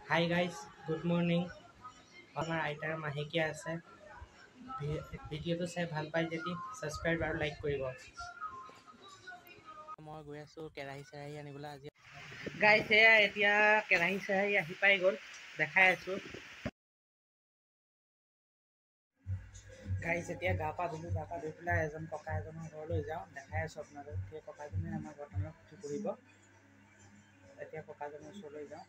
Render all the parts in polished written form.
Hi guys, good morning. আমাৰ আইতাৰ মাহেকীয়া আছে। ভিডিঅ'টো চাই ভাল পায় যদি ছাবস্ক্ৰাইব আৰু লাইক কৰিব। মই গৈ আছোঁ কেৰাহী চেৰাহী আনিবলৈ আজি। গাইজ, এয়া এতিয়া কেৰাহী চেৰাহী আহি পাই গ'ল, দেখাই আছোঁ। গাইজ, এতিয়া গা পা ধুলোঁ। গা পা ধুই পেলাই এজন ককা এজনৰ ঘৰলৈ যাওঁ, দেখাই আছোঁ আপোনালোক। সেই ককাজনে আমাৰ ঘৰখনত পুথি পঢ়িব। এতিয়া ককাজনৰ ওচৰলৈ যাওঁ।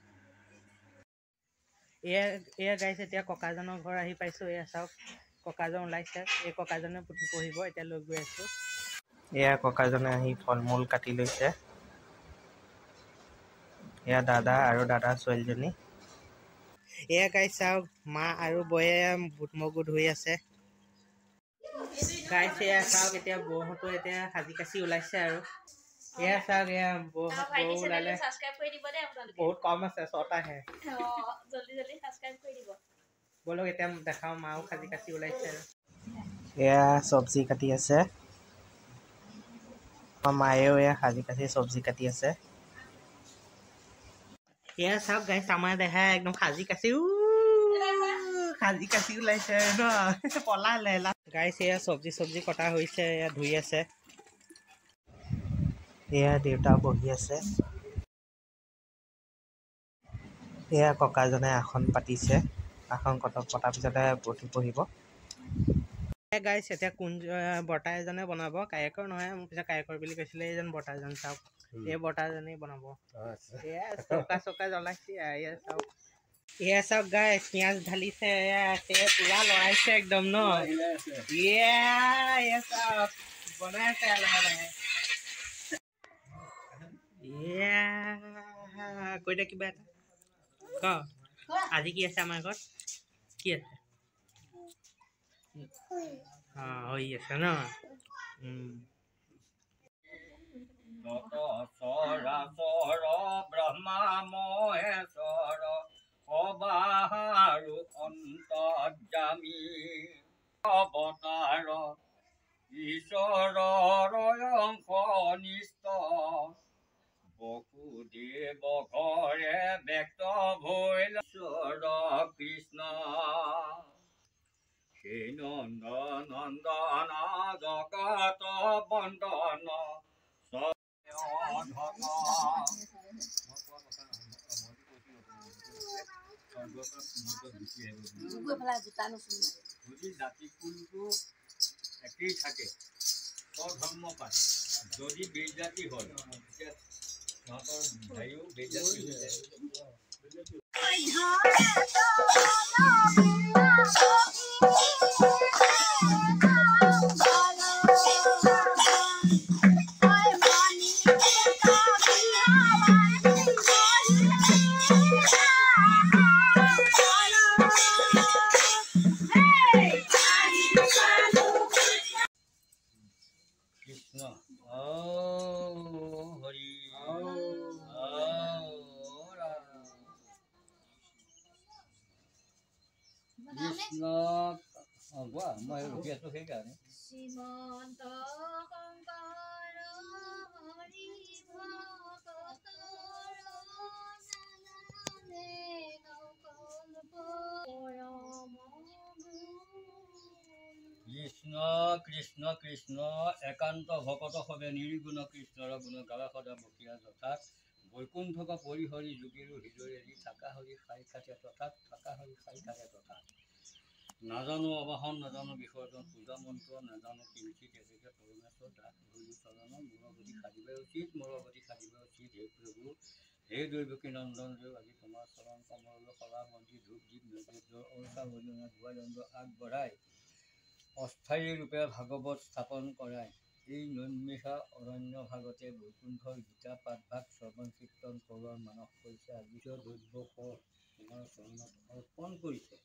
এয়া গাইজ, এতিয়া ককাজনৰ ঘৰ আহি পাইছোঁ। এয়া চাওক, ককাজন ওলাইছে। এই ককাজনে পুথি পঢ়িব, এতিয়া লৈ গৈ আছোঁ। এয়া ককাজনে আহি ফল মূল কাটি লৈছে। এয়া দাদা আৰু দাদাৰ ছোৱালীজনী। এয়া গাইজ চাওক, মা আৰু বৌয়ে বুট মগু ধুই আছে। গাইজ, এয়া চাওক, এতিয়া বৌহঁতো এতিয়া সাজি কাচি ওলাইছে। আৰু এয়া চাওক, এয়া বৌ ওলালে। বহুত কম আছে, 6টাহে। ব'লক এতিয়া দেখাওঁ, মাও সাজি কাচি ওলাইছে। আৰু এয়া চব্জি কাটি আছে। মায়েও এয়া সাজি কাচি চব্জি কাটি আছে। এয়া চাওক গাইজ, আমাৰ দেহা একদম সাজি কাচি সাজি কাচি ওলাইছে ন, পলালে। গাইজ, এয়া চব্জি চব্জি কটা হৈছে, এয়া ধুই আছে। এয়া দেউতা বহি আছে। এয়া ককাজনে আসন পাতিছে। আসন পতাৰ পিছতে পুথি পঢ়িব। গাইজ, এতিয়া কোন বৰ্তা এজনে বনাব, কায়েকৰ নহয়, মোক পিছে কায়েকৰ বুলি কৈছিলে। এইজন বৰ্তাজন চাওক, এই বৰ্তাজনেই বনাব। এয়া চৌকা চৌকা জ্বলাইছে। এয়া চাওক, এয়া চাওক গাইজ, পিঁয়াজ ঢালিছে। এয়া পুৰা লৰাইছে একদম ন। এয়া চাওক, বনাই আছে লাহে লাহে। এয়া কৈ দে কিবা এটা ক, আজি কি আছে আমাৰ ঘৰত? কি আছে? হৈ আছে ন। ব্ৰহ্মা মহেশ্বৰ সবাহাৰো অন্তৰ্যামী অৱতাৰ ঈশ্বৰৰ অংশ নিষ্ঠ বসুদেৱ ঘৰে ব্যক্ত ভৈল ঈশ্বৰ কৃষ্ণ। সেই নন্দ নন্দন জগত বন্দন। যদি জাতি কুলটো একেই থাকে, স্বধৰ্ম পায়। যদি বেজাতি হয়, তেতিয়া সিহঁতৰ ভাইও বেজাতি হৈ যায়। কৃষ্ণ হৰি কৃষ্ণ। কোৱা, মই ৰখি আছো সেইকাৰণে। শ্ৰীমন্ত শংকৰ হৰি ভকতৰ জানানে নকল্প পৰম। কৃষ্ণ কৃষ্ণ কৃষ্ণ। একান্ত ভকত সবে নিৰ্গুণ কৃষ্ণৰ গুণ গাৱা সদা বকিয়া যথাত বৈকুণ্ঠক পৰিহৰি যোগীৰো হৃদয় এৰি থাকা হৰি খাই থাকে তথাত, থাকা হৰি খাই থাকে তথাত। নাজানো অবাহন, নাজানো বিসৰ্জন, পূজা মন্ত্ৰ নাজানো কিঞ্চিত, এতেকে পৰমেশ্বৰ দাস ধৰি চৰণ মোৰ গতি সাধিব উচিত, মোৰ গতি সাধিব উচিত। হে প্ৰভু, হে দৈৱকী নন্দন দেৱ, আজি তোমাৰ চৰণ কমললৈ শলা বন্তি ধূপ দীপ নৈবেদ্য অৰ্চা বন্দনা ধোৱা আগবঢ়াই অস্থায়ী ৰূপে ভাগৱত স্থাপন কৰাই এই নৈমিষা অৰণ্য ভাগতে বৈকুণ্ঠৰ গীতা পাঠভাগ শ্ৰৱণ কীৰ্তন কৰোৱাৰ মানস কৰিছে। আজি দ্ৰব্য তোমাৰ চৰণত অৰ্পণ কৰিছে।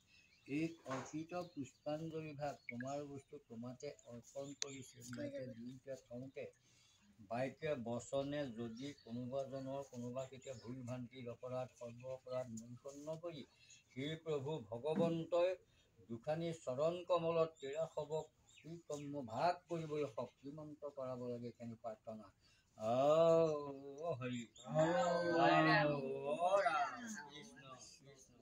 এই অৰ্পিত পুষ্পাঞ্জলি ভাগ তোমাৰ বস্তু তোমাতে অৰ্পণ কৰিছে। দিওঁতে থওঁতে বাক্যে বচনে যদি কোনোবাজনৰ কোনোবা কেতিয়া ভুল ভ্ৰান্তিৰ অপৰাধ সৰ্ব অপৰাধ মৈষণ্য কৰি সেই প্ৰভু ভগৱন্তই দুখানি চৰণ কমলত তেৰা সবক কৰ্ম ভাগ কৰিবলৈ শক্তিমন্ত কৰাব লাগে, কেনে প্ৰাৰ্থনা। হৰি কৃষ্ণ কৃষ্ণ।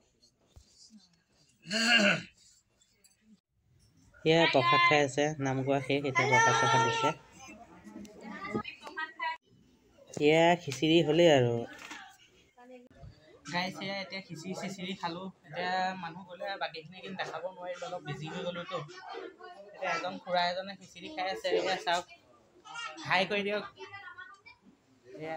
এয়া প্ৰসাদ খাই আছে, নাম গোৱা শেষ, এতিয়া প্ৰসাদ চসাদ দিছে। এয়া খিচিৰি হ'লেই আৰু গাইছ। এয়া এতিয়া খিচিৰি চিচিৰি খালোঁ, এতিয়া মানুহ গ'লে বাকীখিনি কিন্তু দেখাব নোৱাৰিলোঁ, অলপ বিজি হৈ গ'লোতো। এতিয়া এজন খুৰা এজনে খিচিৰি খাই আছে, এয়া চাওক, হাই কৰি দিয়ক। এয়া